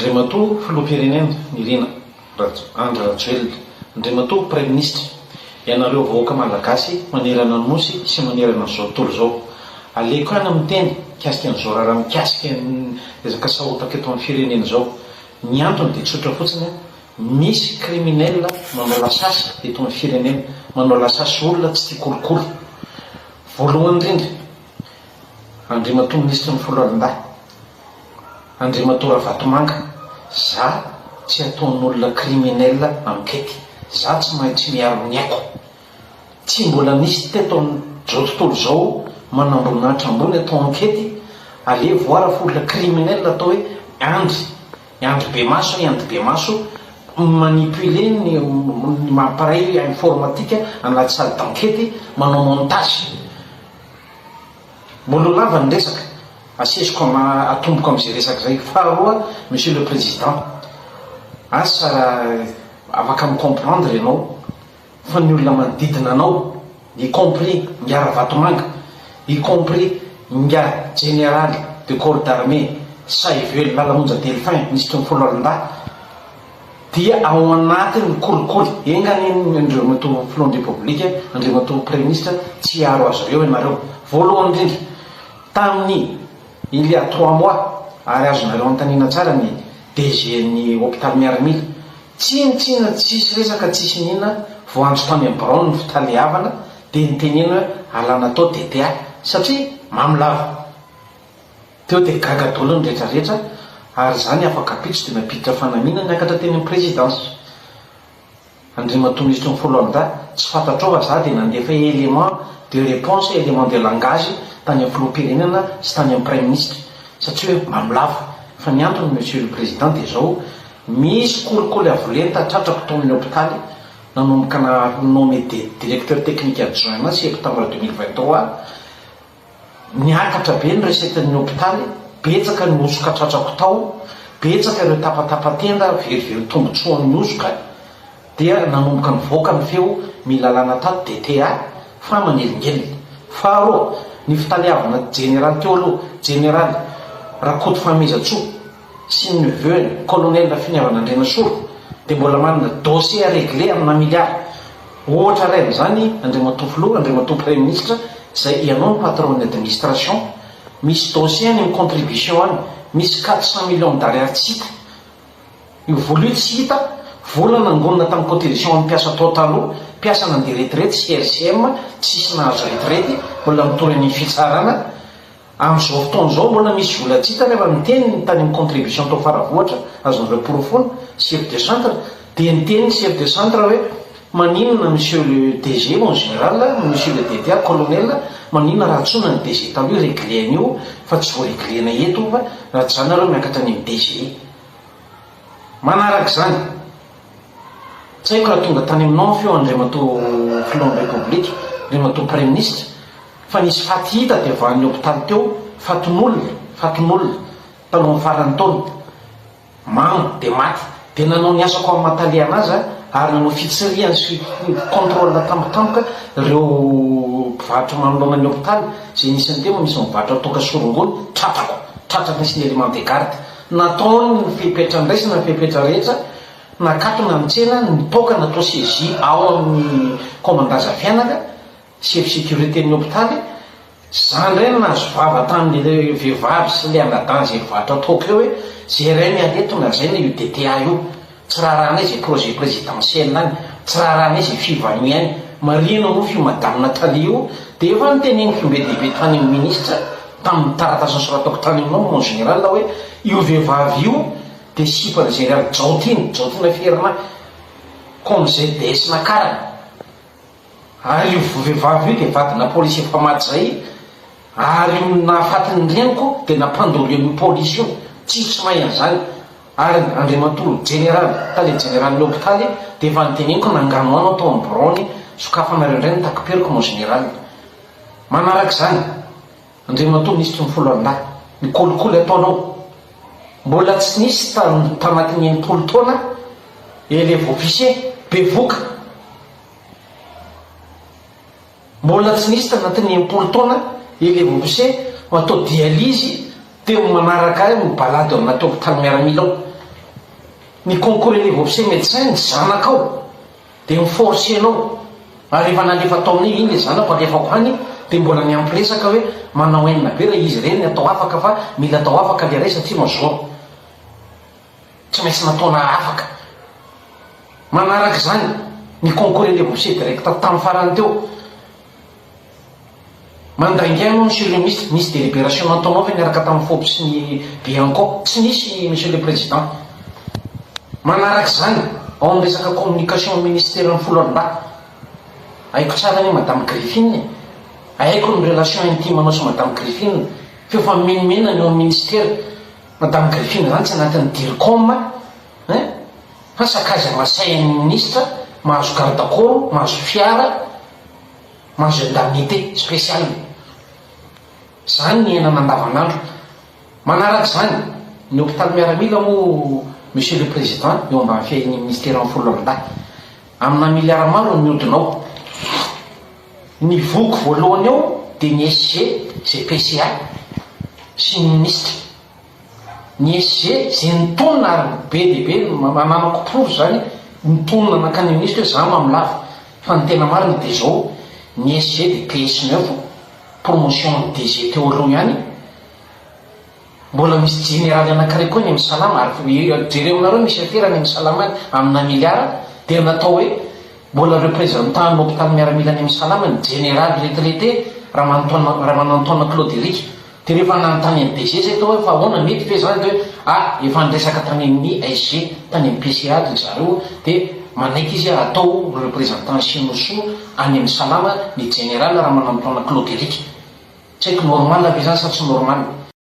Andriamatoa Filoham-pirenena Nirina Andry Rajoelina, Andriamatoa Praiminisitra, ianareo vahoaka Malagasy manerana ny Nosy sy manerana an'izao tontolo izao. Aleoko ihany miteny mikasika an'izao raharaha mikasika ny resaka sahotaka eto amin'ny firenena izao. Ny antony dia tsotra fotsiny, misy criminel manao lasasy eto amin'ny firenena, manao lasasy olona tsy tia kolikoly. Voalohany indrindra, Andriamatoa Minisitry ny Foloalindahy, Andriamatoa Ravatomanga, za tsy ataon'olona criminel enquête, za tsy mahay tsy miaro ny aiko. Tsy mbola nisy teto amin'izao tontolo izao manamboninahitra ambony atao enquête, allez voir fa olona criminel atao hoe Andry, Andry Bemaso, i Andry Bemaso mi-manipuler ny ny appareil informatique anaty salle d'enquête manao montage. Mbola ho lava ny resaka, asesiko ama atomboko amin'izay resaka izay. Faharoa, Monsieur le Président, asa raha afaka mi-comprendre ianao fa ny olona manodidina anao, y compris Ingahy Ravatomanga, y compris Ingahy Jeneraly de corps d'armée Sahivelo Lalamonja Delphin, Minisitry ny Foloalindahy, dia ao anatin'ny kolikoly. Enga anie Andriamatoa Filohan'ny Repoblika, Andriamatoa Praiminisitra tsy hiaro azy ireo ianareo. Voalohany indrindra, tamin'ny il y a trois mois, ary azonareo anontaniana tsara ny DG-n'ny hopitaly miaramila, tsinontsinona tsisy resaka tsisy n'inona, voantso tany amin'ny biraony ny fitaleavana dia nitenena hoe alana tao DTA satria mamy lava. Teo dia gaga daholo ny rehetra rehetra ary izany afaka ampitso dia nampiditra fanamiana niakatra teny amin'ny présidence. Andriamatoa Minisitry ny Foloalindahy, tsy fantatrao fa za dia nandefa élément de réponse, élément de langage tany amin'ny Filoham-pirenena sy tany amin'ny Praiminisitra satria hoe mamy lava. Fa ny antony Monsieur le Président dia izao, misy kolikoly avo lenta tratrako tao amin'ny hopitaly nanomboka na nommé directeur technique adjoint ana septembre 2023, Niakatra be ny recette-n'ny hopitaly, betsaka ny hosoka tratrako tao, betsaka ireo tapatapa-tenda verivery tombotsoan'ny hosoka, dia nanomboka nivoaka ny feo mila alana tato DTA fa manelingelina. Faharoa, ny fitaleavana jeneraly teo aloha, jeneraly Rakoto Fanomezantsoa sy ny neveu-ny, colonel Finiavana Andrianasolo, dia mbola manana dossier à régler amina milliards. Ohatra iray amin'izany, Andriamatoa Filoha, Andriamatoa Praiminisitra, izay ianao no patron-n'ny administration, misy dossier any amin'ny contribution any, misy 400 millions d'ariary tsy hita. Io vola io tsy hita, vola nangonina tamin'ny cotisation an'ny mpiasa tao taloha, mpiasa nandeha retraite sy RCM, tsisy nahazo retraite, mbola mitory any amin'ny fitsarana, Amin'izao fotoana izao mbola misy vola tsy hita nefa niteny ny tany amin'ny contribution tao Faravohitra, azonareo porofoina, chef de centre, dia niteny ny chef de centre hoe maninona monsieur le DG mon général, monsieur le DTA colonel, maninona raha antsoina ny DG taloha hi-regler an'io fa tsy voa-regler-na eto fa raha tsy izany nareo miakatra any amin'ny DG. Manaraka izany, tsy haiko raha tonga tany aminao ny feo Andriamatoa Filohan'ny Repoblika, Andriamatoa Praiminisitra, Fa nisy faty hita dia vahan'ny hopitaly teo, fatin'olona, fatin'olona, talohan'ny faran'ny taona. Mamo dia maty. Dia nanao ny asako amin'ny maha tale an'azy aho ary nanao fitsirihana sy contrôle tampotampoka ireo mpivarotra manoloana ny hopitaly, izay nisy an'ity moa misy mivarotra toaka sy rongony, tratrako, tratrako nisy ny élément de garde. Nataony ny fepetra niraisana, ny fepetra rehetra, nakatona ny tsena, ny toaka natao saisie ao amin'ny commandant Zafianaka, Chef sécurité ny hopitaly, za ndray no nahazo vava tamin'le vehivavy sy le anadahy zay mivarotra toaka eo hoe ze ray miala eto lazaina io DTA io, tsy raharahanay ze projet présidentiel any, tsy raharahanay ze fivania any, marihina moa f'io madame Nathalie io de efa noteneniko be dia be tany amin'ny ministre tamin'ny taratasy nosoratako tany aminao mon général hoe io vehivavy io de sipan'i général Jaotiana, Jaotiana Fernand, comme ZDS nakarana. Ary io vehivavy io dia vadina polisy efa maty zay ary io nahafaty ny reniko dia nampandoro an'io polisy io, tsisy tsy mahay an'izany, ary Andriamatoa jeneraly, tale jeneralin'ny hopitaly dia efa noteneniko nanganohano aho tao amin'ny biraony, sokafanareo indray ny takiperiko mon général. Manaraka izany, Andriamatoa minisitry ny foloalindahy, ny kolikoly ataonao, mbola tsy nisy tanatin'ny 60 taona élève officier bevoka, Mbola tsy nisy tanatin'ny 60 taona élève officier atao dialyse teo manaraka ahy mibalady ao anaty hopitaly miaramila ao. Ny concours élève officier médecin ny zanakao dia mi-forcer-nao ary efa nalefa tao aminay iny le zanako alefako any dia mbola niampy resaka hoe manao haine be raha izy ireny atao afaka fa mila atao afaka le ray satria major. Tsy maintsy nataona afaka. Manaraka izany ny concours élève officier direct tamin'ny farany teo. Mandainga ianao Monsieur le Ministre, nisy délibération nataonao ve niaraka tamin'ny FOP sy ny Bianco? Tsy nisy Monsieur le Président. Manaraka izany, ao amin'ny resaka communication amin'ny Ministeran'ny Foloalindahy, haiko tsara anie Madame Griffine e! Haiko ny relation intime anao sy Madame Griffine, f'efa mimenomenona ny eo amin'ny Ministera, Madame Griffine izany tsy anatin'ny Dircom hein! Fa sakaiza masay an'ny Ministra, mahazo garde corps, mahazo fiara, Mahazo indemnité spéciale. Zany ny iainana andavanandro. Manaraka izany, ny hopitaly miaramila moa Monsieur le Président eo ambany fiahian'ny Ministeran'ny Foloalindahy. Amina milliards maro no mihodina ao. Ny voky voalohany ao dia ny SG izay PCA sy ny Minisitra. Ny SG izay nitonona ary be dia be ananako porofo izany nitonona nankany amin'ny minisitra hoe za mamolava fa ny tena marina dia izao ny SG dia PS 9 promotion ny DG teo aloha ihany mbola misy jeneraly anankiray koa any amin'ny salama ary jereo aminareo misy afera any amin'ny salama any amina miliara dia natao hoe mbola représentant ny hopitaly miaramila any amin'ny salama ny jeneraly retraité Ramanantaona Claude Eric Dia rehefa nanontany an'i DG zay tao hoe fa ahoana mety ve zany dia hoe ah efa niresaka tany amin'ny SG tany amin'ny PCA ry zareo dia manaiky izy atao représentant Chinoisoa any amin'ny Salama ny Général Ramanantoana Claude Eric. Tsy haiko normal ve zany sa tsy normal.